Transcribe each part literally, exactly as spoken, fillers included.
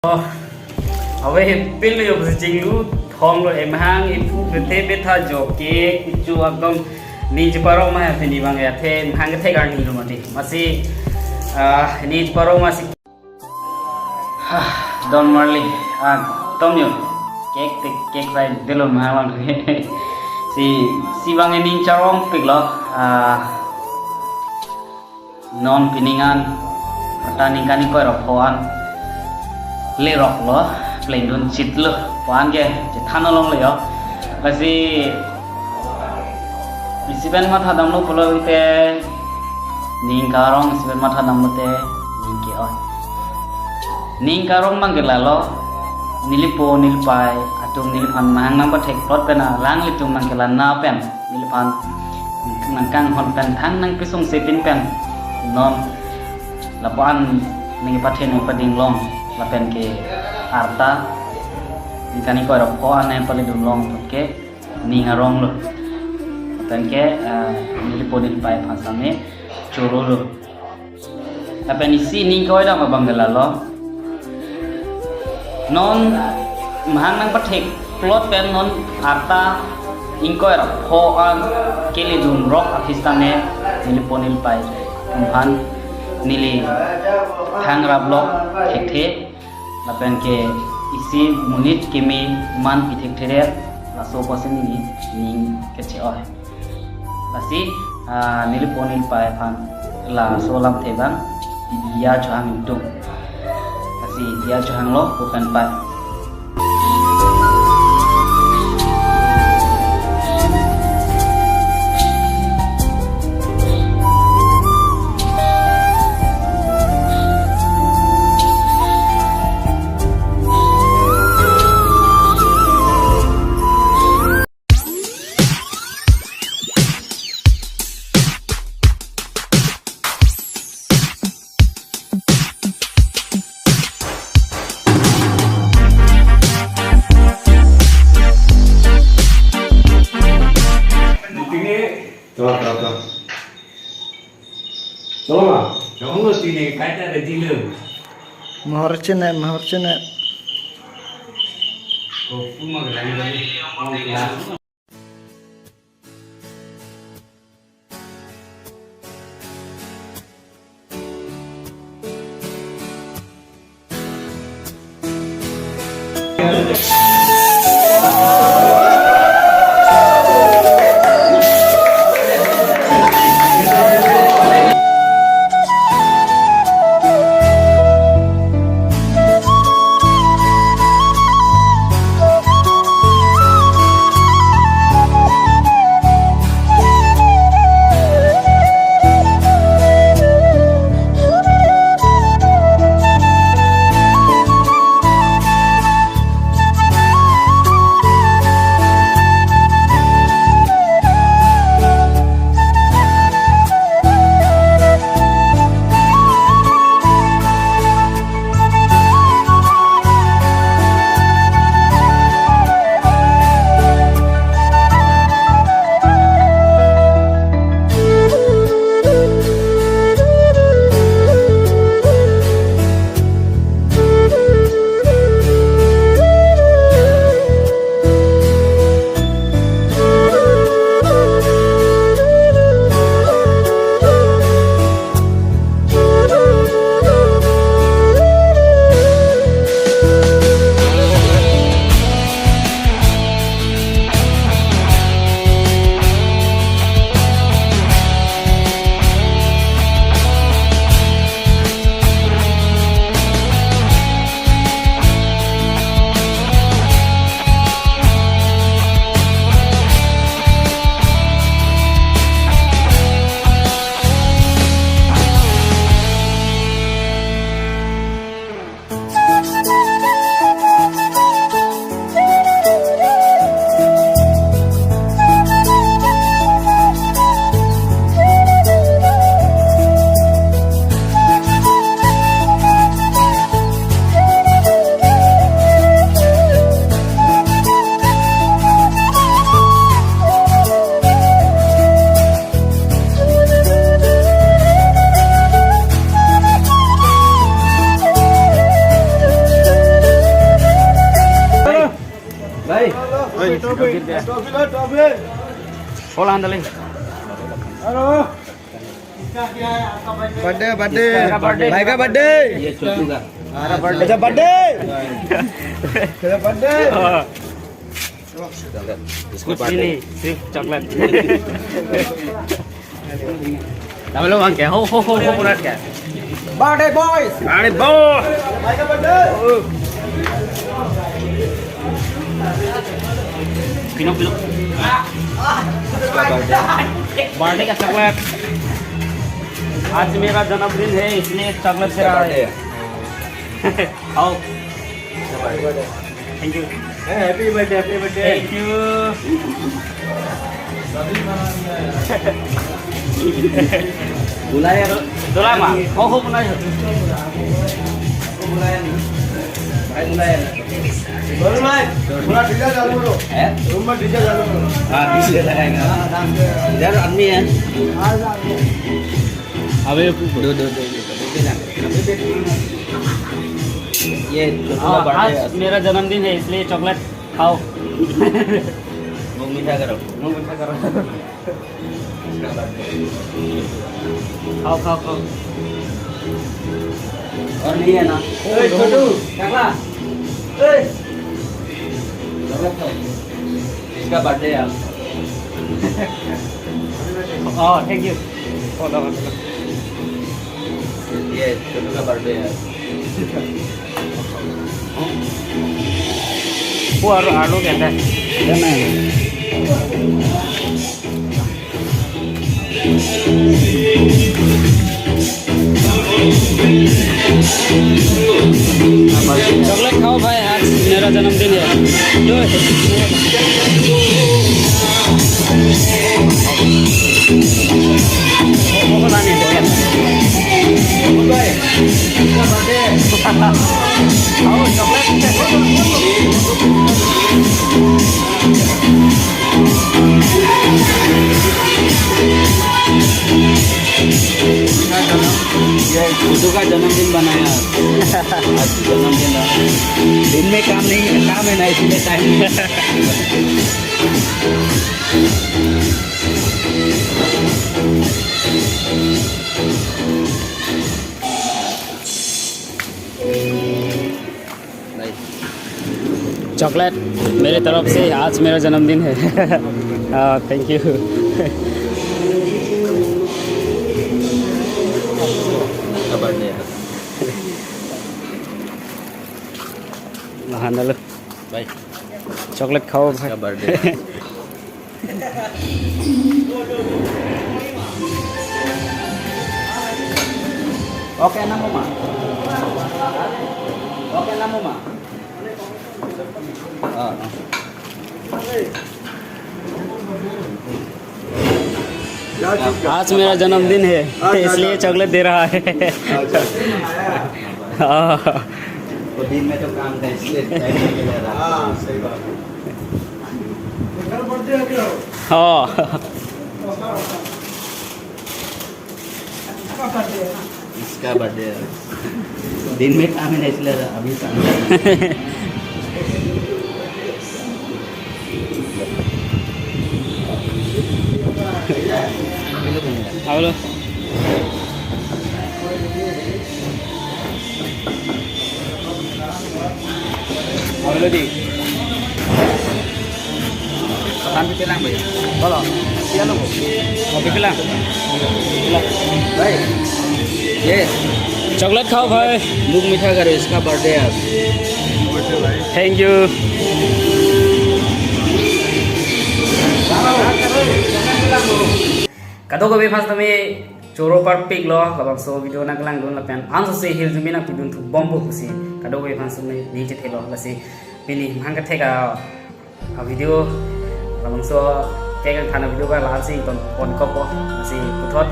Oh, awe pil yo chinglu thonglo, emahang ipu kethe petha joke kuchu akdom ning cheparong ma pini bang ya the mahang kethe arni lo mati. Masi, ah, ning cheparong masi. Hah, Don Marley, ah, Tom yo. Kek te, kek sai delo mahang lang. Si, si bang ning charongpiklo, ah, non pining an, ata ningkan ingkoi ra pho an leroklo, plengdun chitlo, pho an ke chethan along le yo. Lasi, isi pen mathadamlo pulo te, ning karong isi pen mathadamlo te, ning ke-oi. Ning karong bang ke lalo, nelipo nelipei atum neliphan mahang nangpathek plot pen alanglitum nangkelana pen, neliphan nangkanghon pen thang nangpesung sepin pen, non lapu an nangpathe nangpading long, lapen ke arta ningkan ingkoi ra pho an nangpalidun long ke ning aronglo. Lapen ke, ah, nelipo nelipei aphan same chorolo. Lapen isi ning ke-oi dam abang ke lalo. Non mahang nangpathek plot pen non arta ingkoi ra pho an kelidun rok aphi sitame nelipo nelipei atum aphan neli thang raplok thekthe. Lapen ke isi monit keme man pi thekthe re, laso apotsi neli ning keche-oi. Lasi, ah, nelipo nelipei aphan laso alamthe abang diya chohang ingtung. Lasi diya chohanglo pu pen pai. Tini. Tuh, tuh, tuh. Tolong, ah. Tolong, tini, kaita ada dealer. Mahar chine, mahar chine. Kopi mah gelang tadi. Oh, gelang. Hola, ándale. Birthday, birthday. Birthday, birthday. Bhai ka birthday. ये छोटू का। Acha birthday. Acha birthday. Kuch bhi nahi, sirf chocolate. Dame lo bang kya? Ho, ho, ho, ho, pura kya? Birthday boys. Birthday boy. Bhai ka birthday. Pino, pino. इसका birthday. Birthday का चॉकलेट। आज मेरा जन्मदिन है, इसलिए चॉकलेट दे रहा है। आओ। Thank you. Happy birthday, happy birthday. Thank you. बुलाया रो। Dola ma. Ho, ho, bulayang. बुलाया नहीं। भाई बुलाया नहीं। बोलो भाई। पूरा DJ चालू करो। हैं? रूम में DJ चालू करो। हाँ, DJ लगाएंगे। हाँ, डांस करो। इधर आदमी है। हाँ, डांस करो। अबे, दो, दो, दो, दो। ये छोटू का हाँ, बर्थडे आज है। मेरा जन्मदिन है, इसलिए चॉकलेट खाओ। मुंह मीठा करो। मुंह मीठा करो। खाओ, खाओ, खाओ। और नहीं है ना? ए, छोटू, टकला। ए। चॉकलेट खाओ। इसका बर्थडे है आज। Oh, thank you. ये छोटू का बर्थडे है। वो और आलू कहता है। चॉकलेट खाओ भाई, आज मेरा जन्मदिन है। जो ये छोटू का जन्मदिन बनाया। आज जन्मदिन है। दिन में काम नहीं है, काम है ना, इसीलिए टाइम नहीं है। चॉकलेट, मेरे तरफ से आज मेरा जन्मदिन है। हाँ, थैंक यू। इसका बर्थडे है। हाँ, हेलो। भाई, चॉकलेट खाओ भाई। इसका बर्थडे है। Okay na, mama. Okay na, mama. हाँ, हाँ। आज मेरा जन्मदिन है, इसलिए चॉकलेट दे रहा है। हाँ। वो दिन में तो काम था, इसलिए टाइम नहीं मिला रात को। हाँ, सही बात है। हाँ। इसका बर्थडे है। दिन में काम है ना, इसलिए अभी काम है। Hello. Hello, di. Kapan pipi lang, boy? Bolo. Siya lo, boy. Oh, pipi lang. Pipi lang. Bhai. Yes. Chocolate खाओ भाई। मुंह मीठा करो, इसका बर्थडे है आज। Thank you. Kadokave aphan sitame choro parpik lo, labangso video nangkelangdun lapen ansose hirjume nangpidun thubompo pusi kadokave aphan sitame ning chethelo. Lasi pini mangkethek a, a video, labangso kekang thana video ba la-ansi ton pon kopo. Lasi puthot,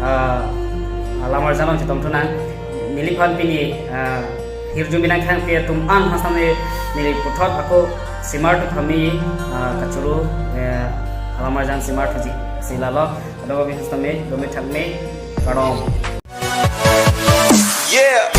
ah, alam arjan along chetongthu nang. Neliphan pini, ah, hirjume nangkethek atum an aphan sitame neli puthot ako semarthu thami, ah, kachoro, eh, alam arjan semarthuji. Si lalo, kadokave aphan sitame dome thakme, kardom. Yeah.